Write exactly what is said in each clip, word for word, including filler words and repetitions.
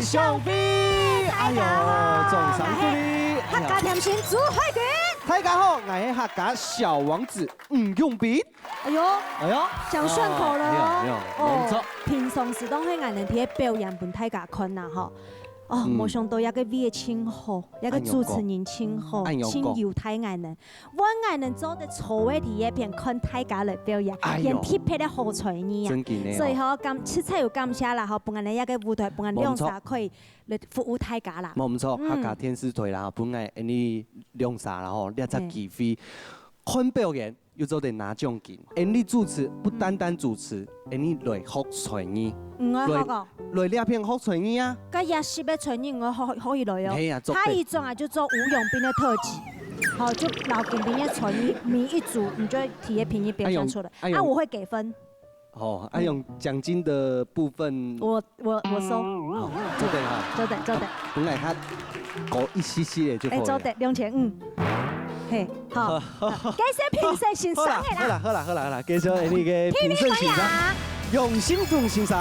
上飛，哎喲，掌聲鼓勵，哎呀。客家點心朱海軍。大家好，𠊎係客家小王子吳永斌。哎喲，哎喲，講順口了哦。哎喲，哎喲，哦，無錯。平常時當係𠊎等在表演分大家看吶，吼。哦，嗯。無想到這個位置真好，這個主持人真好，恁樣講。真有待𠊎等。 願𠊎等做得坐在這片看大家來表演，哎喲。演特別个好才藝啊。真經个吼。所以吼，感，實在有感謝啦吼，分𠊎等這個舞台，分𠊎兩儕可以來服務大家啦。無毋著，嗯。客家電視台啦，分𠊎恁呢兩儕啦吼，這隻機會，嘿。看表演又做得拿獎金，恁呢主持不單單主持，恁呢來學才藝，嗯，𠊎好講。來，來這片學才藝啊。該也係个才藝，𠊎好，好一來哦。嘿呀，做得。下一種啊，就做吳永斌个特輯。 好，就摎今晡日个才藝，每一組你就會體驗品質表現出來。哎喲，哎喲。啊，我會給分。哦，啊，用獎金的部分。我，我，我收。哦，做得哈。做得，做得。本來較高一息息个就好了。哎，做得，兩千五。嘿，好。好。感謝評審先生个啦。好啦，好啦，好啦，好啦，感謝恁呢个評審先生。 楊新東先生、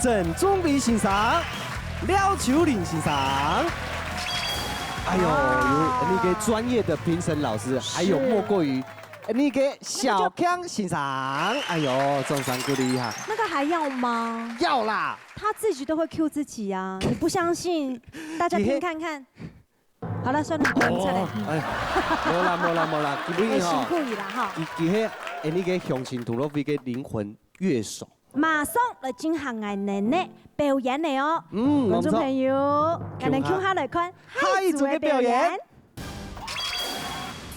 鄭宗偉先生、廖秋玲先生。哎喲，有恁呢个專業的評審老師，還有莫過於恁呢个小強先生。哎喲，掌聲鼓勵一下。那個還要嗎？要啦。他自己都會Q自己啊，你不相信，大家聽看看。 好了，算了，不用猜了。哦，哎，無啦，無啦，無啦，因為吼，哎，辛苦你啦哈。其，其實，哎，恁呢个鄉親同樂會个靈魂樂手。馬上來進行𠊎等个表演了哦。嗯，觀眾朋友，無錯。𠊎等共下來看下一組个表演。下一組个表演。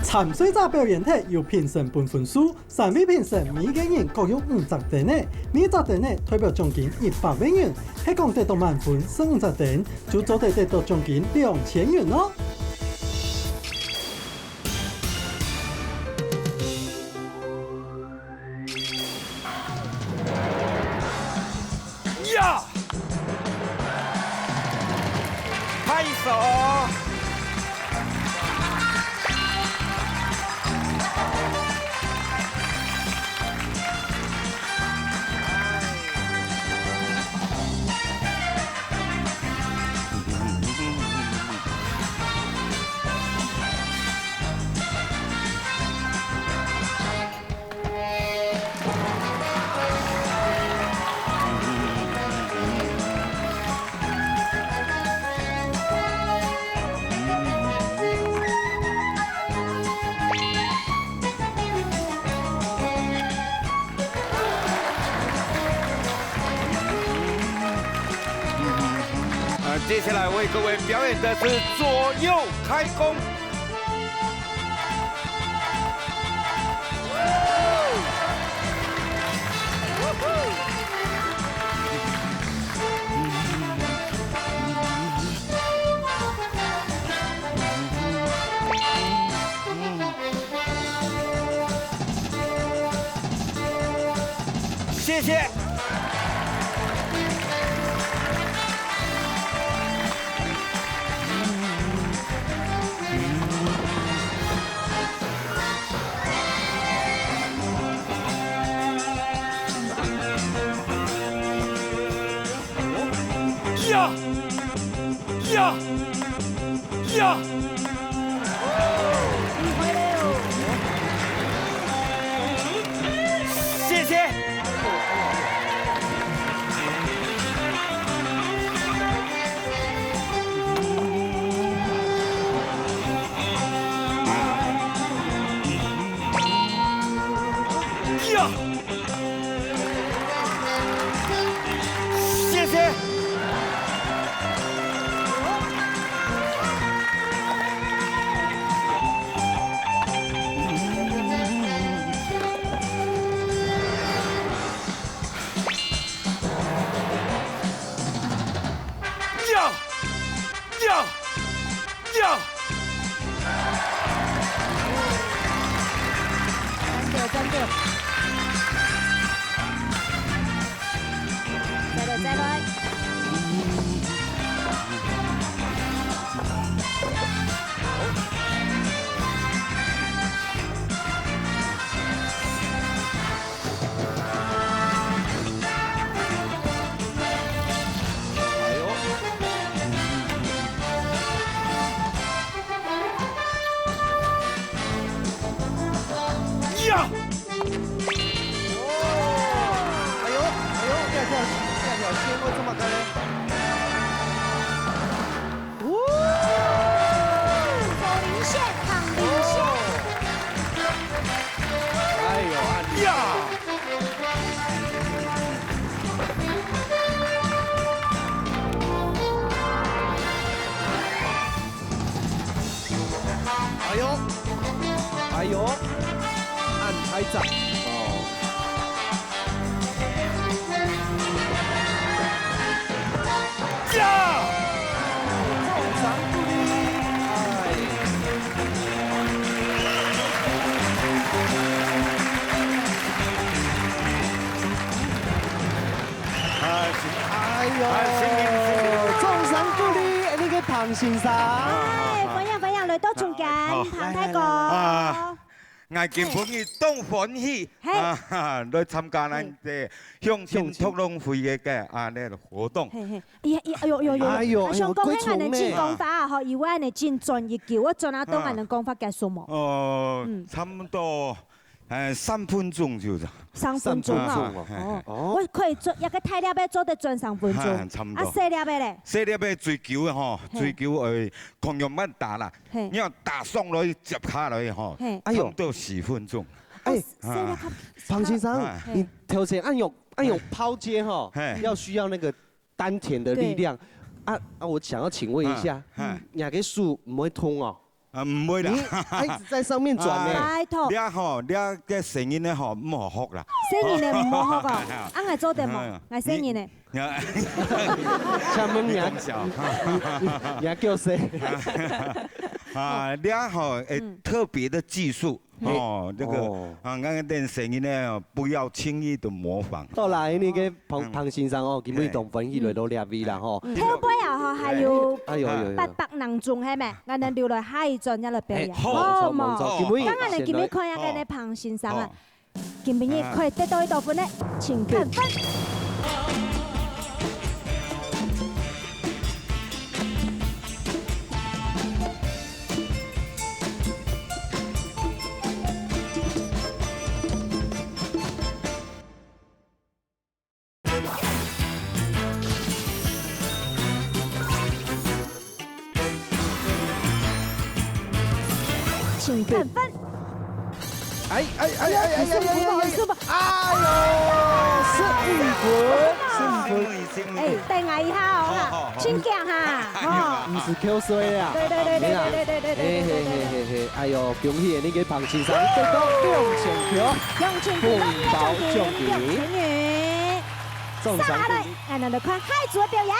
參賽者表演忒，由評審分分數， 三位評審每個人各有五隻燈仔，每隻燈仔代表獎金一百個銀，係講得到滿分十五隻燈，就做得得到獎金兩千銀哦。呀！ 拍手。呃，接下來為各位表演的是左右開弓。 謝謝。呀！ 呀！呀！謝謝。呀！ 謝謝。哎呦，哎呦，這條，這條線愛做麼个呢？哦，走零線，挷零線。哎呦，啊，呀！哎呦，哎呦，恁大隻。哦。呀！中上不利。哎。 啊，是，哎呦，哎，承蒙，承蒙。掌聲鼓勵，恁呢个彭先生。哎，歡迎，歡迎，來到中間，啊，好。彭大哥。來，來，來，來。啊，𠊎今晡日當歡喜，嘿。啊，來參加咱這鄉親討論會个，啊，恁呢活動。嘿，嘿，哎呀，哎呦，哎呦，哎呦，哎呦，啊，想講，哎呦，嘿，恁呢盡光華啊，吼，以為恁呢盡轉一久，我轉啊，當然能光華結束無？哦，嗯。差不多 哎，三分鐘就係。三分鐘啊。三分鐘啊。哦，哦。我可以做，一個大粒个做得轉三分鐘。哎，差不多。啊，細粒个咧？細粒个最久个吼，嘿。最久，呃，可能慢打啦。嘿。你愛打上來，接下來吼，嘿。哎呦。差不多四分鐘。哎，哦，細粒較，彭先生，哎。你頭先恁樣，恁樣拋接吼，嘿。要需要那個丹田的力量。對。啊，啊，我想要請問一下，嗯，嗯。你个手毋會痛哦？ 啊，毋會啦。你，它一直在上面轉呢。拜託。這吼，這个細人仔吼，毋好學啦。細人仔毋好學啊。啊，𠊎做得無？哎呀，𠊎細人仔。你，你，請問你，你講笑。你，你，你還叫誰？啊，這吼，誒，嗯。特別的技術，嘿。哦，這個，哦。啊，𠊎等細人仔哦，不要輕易的模仿。好啦，那個彭，嗯。彭先生哦，今日當歡喜來到這位啦，吼。嗯。後背啊，吼，還有哎，哎，有，有，有。八百零鐘，係無？ 𠊎等留來下一轉再來表演，哎，好，好無？無錯，無錯。今晡日，當然了，今晡日看一下該个彭先生啊，好。今晡日可以得到幾多分呢？請看分。請看分。哎，哎，哎，哎，哎，哎，哎，哎，哎，哎呦，失一分，失一分。哎，等𠊎一下哦，哈，好，好，好。請講哈，哦。毋係口水啊。對，對，對，對，對，對，對，對，對，對，對。嘿，嘿，嘿，嘿，嘿，哎呦，恭喜你个彭先生得到兩千塊，紅包獎金，紅包獎金，兩千元。掌聲鼓勵。接下來，𠊎等來看下一組个表演。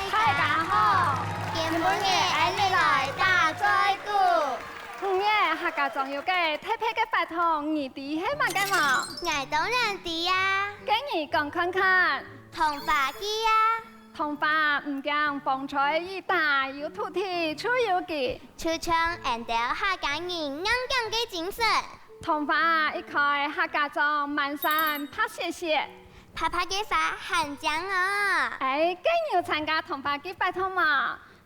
大家好，今晡日𠊎俚來打嘴鼓。五月客家庄有个特別个活動，你知係麼个無？𠊎當然知啊。該你講看看。桐花季啊。 桐花毋驚風吹雨打，有土地就有根。就像𫣆兜客家人硬頸个精神。桐花一開，客家庄滿山白雪雪。白白个花還靚哦。哎，該你有參加桐花季活動無？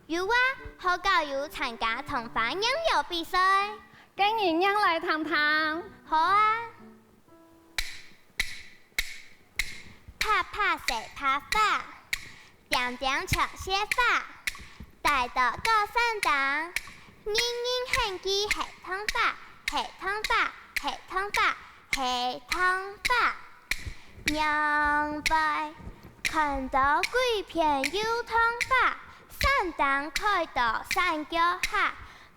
有啊，學校有參加桐花拈謠比賽。該你拈來聽聽。好啊。 白白細白花，點點像雪花，戴到高山頂，人人喊佢係桐花，係桐花，係桐花，係桐花。仰會看到歸片有桐花，山頂開到山腳下，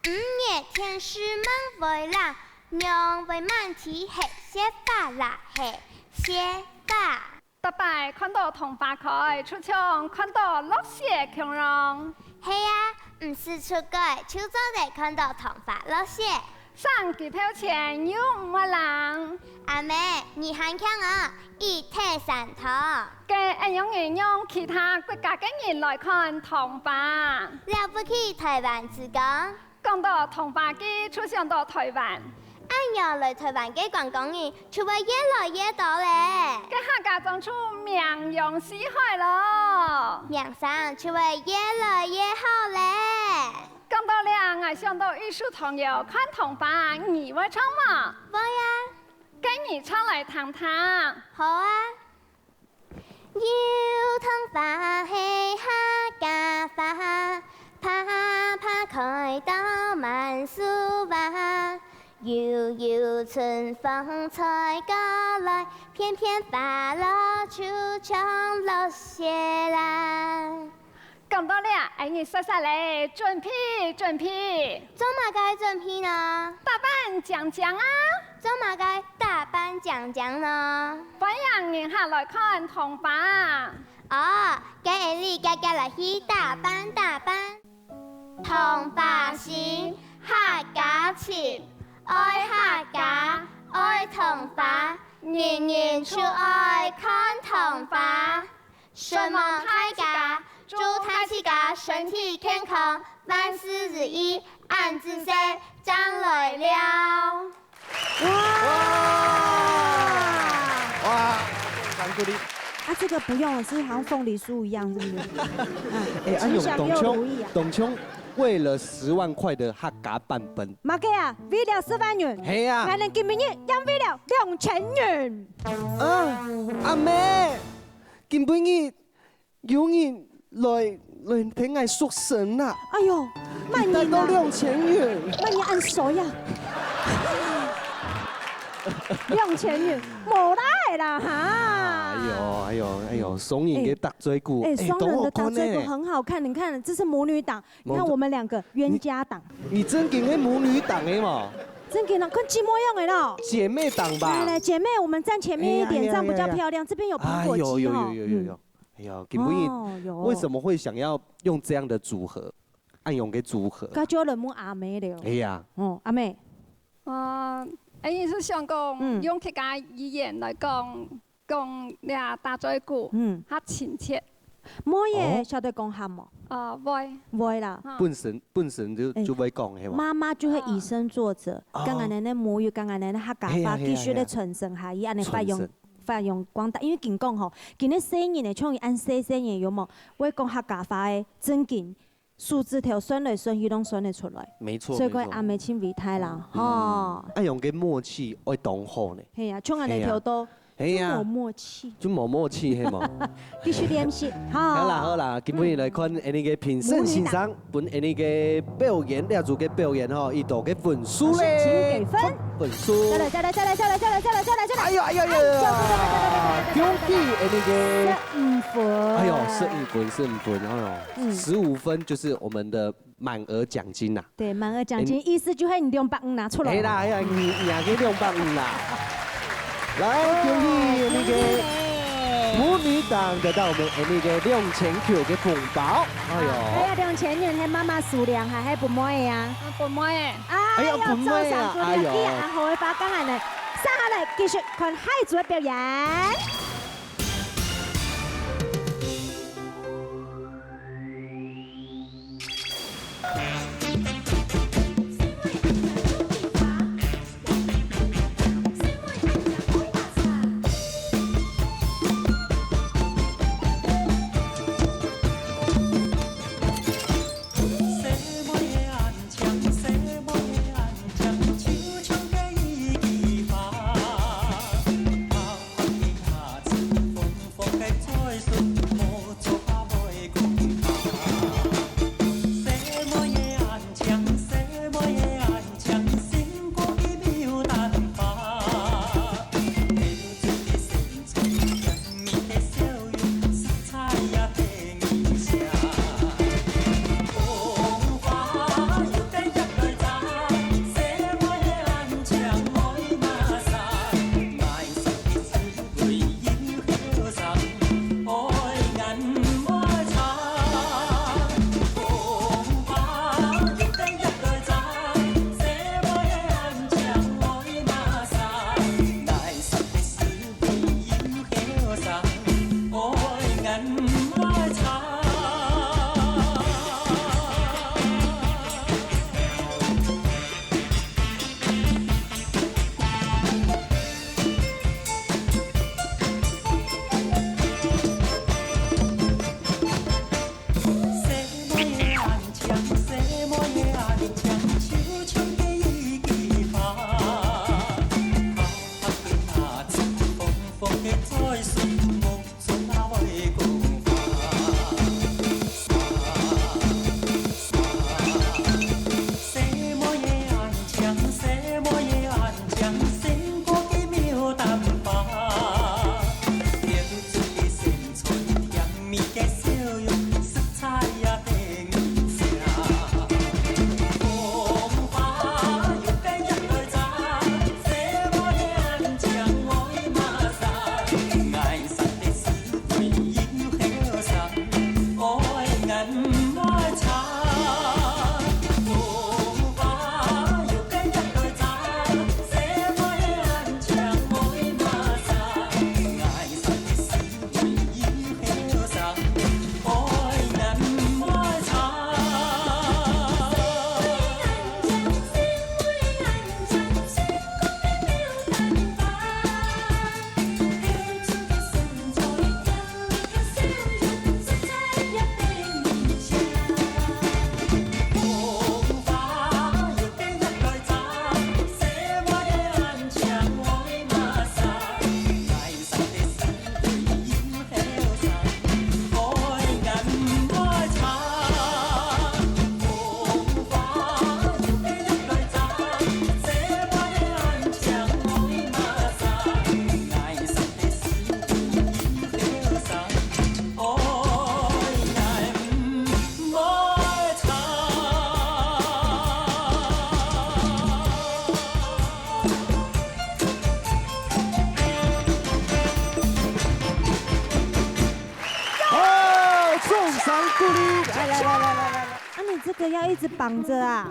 五月天時猛會冷， 仰會滿地係雪花啦，係雪花。逐擺看到桐花開，就像看到落雪共樣。係啊，毋使出街，就做得看到桐花落雪。省幾票錢又毋會冷。阿姆，你還慶哦，一體三堂。該恁樣仔讓其他國家个人來看桐花。了不起，台灣之光。 講到桐花季，就想到台灣。啊，恁樣來臺灣个觀光人就會越來越多咧。該客家莊就名揚四海囉。名聲就會越來越好咧。講到這，𠊎想到玉樹桐有看桐花，你會唱無？會啊。該你唱來聽聽。好啊。 油桐花係客家花，花花開到滿樹椏。悠悠春風吹過來，片片花落就像落雪啦。講到這，𠊎你煞煞咧，準備，準備。做麼个準備呢？打扮靚靚啊！ 做麼个打扮靚靚呢？歡迎人客來看桐花。哦，該𠊎俚遽遽來去打扮打扮。桐花心，客家情，愛客家，愛桐花，人人就愛看桐花。 承蒙大家，祝大自家身體健康，萬事如意，恁仔細，正來尞。哇！哇！掌鼓勵。啊，這個不用了，是不是好像鳳梨酥一樣，是不是？嗯，哎，啊，吉祥又如意啊。用董卿，董卿為了十萬塊的客家版本。麼个啊，為了十萬元，嘿啊。𠊎等今晡日也為了兩千元。啊，阿妹，今晡日 有人來，來跈𠊎贖身啊！哎喲，麼人啊？你帶到兩千元。麼人恁衰啊？兩千元，無啦啦哈！哎喲，哎喲，哎喲，雙人个搭嘴鼓，哎，哎，雙人的搭嘴鼓當好看呢。很好看，你看，這是母女檔，你看我們兩個冤家檔。你，你正經係母女檔个嘛？正經啊，跟寂寞一樣的咯。姐妹檔吧？來來，姐妹，我們站前面一點，哎呀，這樣比較漂亮。哎呀，哎呀。這邊有蘋果肌哦。哎喲，有有有有有。嗯。 哎呀，今晡日哦，有哦。為什麼會想要用這樣的組合，恁樣个組合？該就輪問阿妹了。哎呀。哦，阿妹。呃，𠊎意思想講，嗯。用客家語言來講，講這搭嘴鼓，嗯。較親切。妹仔，哦。曉得講客無？呃，會。會啦。嗯。本身，本身就，哎，就會講，係無？媽媽就會以身作則，哦。跟𠊎等个母語，跟𠊎等个客家話，係啊，係啊，繼續个傳承下去，恁樣發揚，係啊。傳承。 發揚光大。因為緊講吼，今日細人仔，像佢恁細細人，有無？會講客家話个，正經手指頭算來算去，攏算得出來。沒錯，所以講，沒錯。阿妹盡偉大啦，嗯。吼。愛用个默契愛當好呢。係啊，像恁樣跳到，係啊。係啊。就無默契。就無默契，係無？繼續練習，吼。好啦，好啦，今晡日來看𠊎等个評審先生。 分𠊎等个表演，這組个表演吼，佢兜个分數咧。請給分。分數。再來，再來，再來。哎喲，哎喲，哎喲，恭喜𠊎等个。十五分。哎喲，十五分，十五分，哎喲，嗯。十五分就是我們的滿額獎金啦。對，滿額獎金，哎，意思就係你兩百五拿出來。係啦，係啦，你，你拿个兩百五啦。 來，恭喜𠊎等个母女檔得到𠊎等个兩千箍个紅包。哎喲。哎呀，兩千元係媽媽數量還係分妹仔啊？啊，分妹仔。哎喲，哎喲，分妹仔啊，做成功了，哎喲。既然恁好个話，當然呢，接下來繼續看下一組个表演。掌鼓勵，來來來來來來。啊，你這個要一直綁著啊？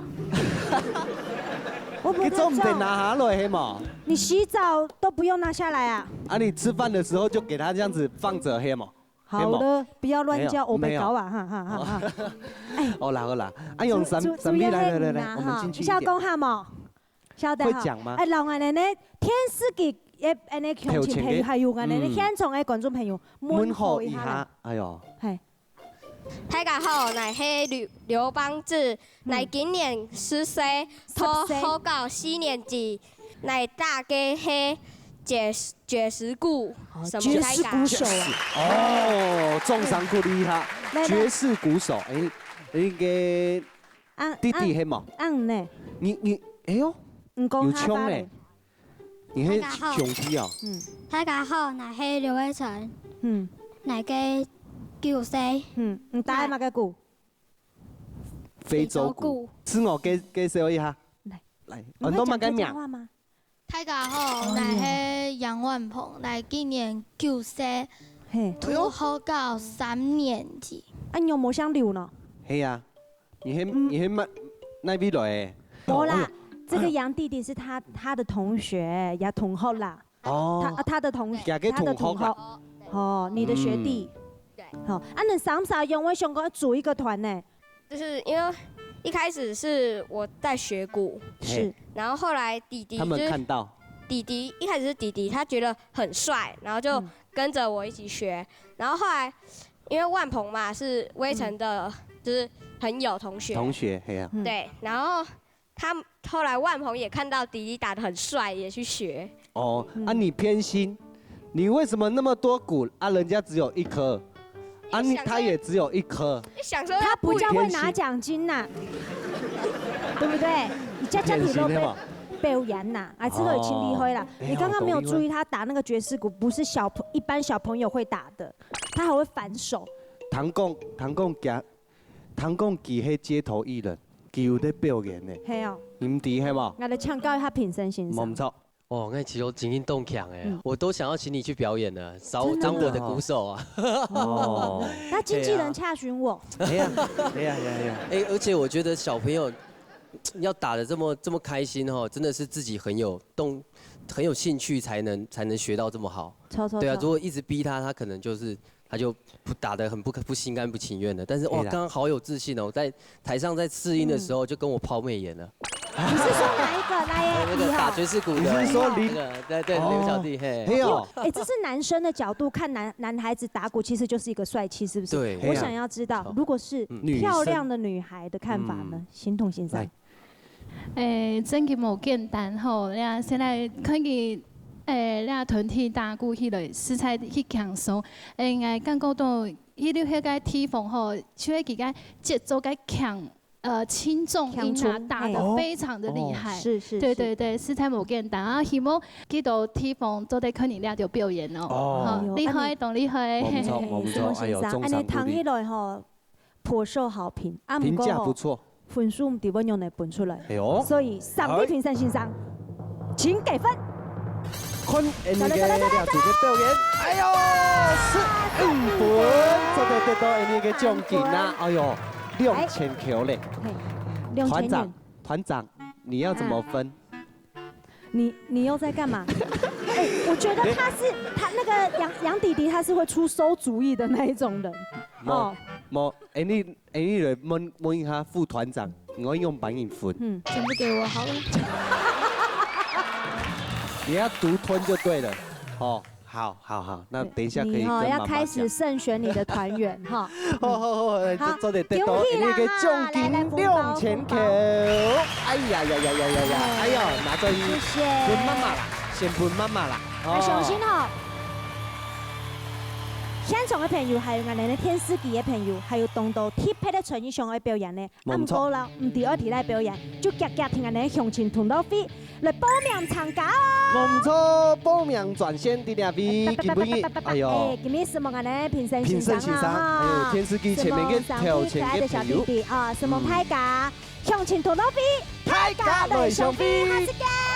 我不太知道。你做毋得拿下來，係無？你洗澡都不用拿下來啊？啊，你吃飯的時候就給他這樣子放著，係無？好了，不要亂叫，沒有，我被告啊，沒有。哈哈哈哈。哎，好啦好啦，啊，用三，主，主，三米，來来來來，主要那个哈，我们进去一点。你曉得講哈無？曉得哈。會講嗎？哎，老奶奶呢，電視機，哎，恁呢鄉親朋友，頭前个，還有恁呢，嗯。現場个觀眾朋友，問候一下啦。問候一下，哎喲。嘿。 大家好，𠊎係劉，劉邦志，嗯。𠊎今年十歲，十歲。讀學校四年級，𠊎打个係爵士，爵士鼓，哦，什麼大家？爵士鼓手啊。哦，掌聲鼓勵一下，來，來。爵士鼓手，哎，那個啊，弟弟係無？啊，嗯呢。你，你，哎喲，你講有唱呢。大家好。 你係大家好。兄弟哦？嗯。大家好，𠊎係劉偉成。嗯。𠊎个九歲。嗯，你打个麼个鼓？非洲鼓。非洲鼓。自我介，介紹一下。來。來，你會講客家話嗎？哦，你講麼个名？大家好，哦，𠊎係楊萬鵬，𠊎今年九歲，嘿。讀學校三年級。啊，你有無像劉呢？係啊。 你係，嗯。你係哪，哪位來个？無啦，哎喲，這個楊弟弟是他，他的同學，也同學啦。哦。他，啊，他的同，佢个同學啦。他的同學。哦，你的學弟。嗯。對。好，啊，你三儕仰會想講組一個團呢？就是因為一開始是我在學鼓，是。嘿。然後後來弟弟就是，他們看到。弟弟，一開始是弟弟，他覺得很帥，然後就嗯。跟著我一起學。然後後來 因為萬鵬嘛，是偉成的，嗯。就是朋友、同學。同學，嘿啊。嗯。對，然後他，後來萬鵬也看到弟弟打得很帥，也去學。哦，嗯。啊，你偏心，你為什麼那麼多鼓，啊，人家只有一顆，啊，你，因為想說，他也只有一顆。想說他不叫會拿獎金吶，對不對？你家家庭都被偏心，對吧？表演吶，啊，這個已經厲害了。哦。你剛剛沒有注意，他打那個爵士鼓，不是小朋，一般小朋友會打的。 他還會反手。聽講，聽講佢，聽講佢係街頭藝人，佢有在表演呢。係哦。你毋知係無？𠊎來請教一下評審先生。無錯。哦，那其實我今天動強哎，嗯。我都想要請你去表演了，找，真的哦。當我的鼓手啊。哦。那經紀人洽詢我。哎呀，哎呀，哎呀，哎呀。哎，而且我覺得小朋友要打得這麼，這麼開心哦，真的是自己很有動，很有興趣才能，才能學到這麼好。對啊，如果一直逼他，他可能就是 他就不，打得很不，不心甘不情願的。但是，哇，對啦。剛剛好有自信哦，在台上在試音的時候就跟我拋媚眼了。你是說哪一個？哪一個？那個打爵士鼓的，你是說林，那個，對，對，哦。劉小弟，嘿。嘿哦。哎，這是男生的角度看男，男孩子打鼓其實就是一個帥氣，是不是？對。我想要知道，嘿啊。如果是，嗯。漂亮的女孩的看法呢？女生。嗯。心痛先生。來。 誒，真个無簡單吼，這下先來看佢，誒，這下團體打鼓起來，實在去輕鬆。誒，𠊎感覺到佢留下个地方吼，就係佢个節奏个強，呃，輕重音啊，強衝，打得非常的厲害。嘿。哦。是，是，是。對，對，對，實在無簡單啊！希望佢到地方做得看你這條表演哦。哦。好，哎喲，厲害，當厲害。無錯，無錯，哎喲，哎，你聽起來吼， 頗受好評，啊，毋過吼，評價不錯。分數毋知會仰般分出來。哎喲。所以，上帝評審先生，請給分。看𠊎个這組个表演，哎喲，十五分，做得得到𠊎个獎金啊，哎喲，兩千塊咧。嘿，兩千元。團長，團長，你要怎麼分？ 你，你又在幹嘛？哎，我覺得他是，他那個楊，楊弟弟他是會出餿主意的那一種人。無，哦。無，哎，你，哎，你來問，問一下副團長，我用白銀分。嗯。全部給我好了。你要獨吞就對了，哦。 好，好，好，那等一下可以跟媽媽講。你，你吼，要開始慎選你的團員哈。好，好，好，來，好，做得得到，恭喜啦，你个獎金哈，來，來，紅包，兩千塊。紅包。哎呀呀呀呀呀呀，哎。哎呀，拿走去，謝謝。分媽媽啦，先分媽媽啦。哦。啊，相信吼，現場的朋友，還有𠊎等个電視機的朋友，還有當多特別的才藝想愛表演呢。 啊，無錯。毋過啦，毋知愛佇哪表演，就遽遽聽𠊎等鄉親同樂會來報名參加哦。無錯，報名專線佇哪位？今晡日，哎喲。哎，今日承蒙𠊎等評審先生啊，評審先生，哈。還有電視機前面个，承蒙三位可愛的小弟弟啊，承蒙大家，鄉親同樂會，大家來相會。大家來相會，下次見。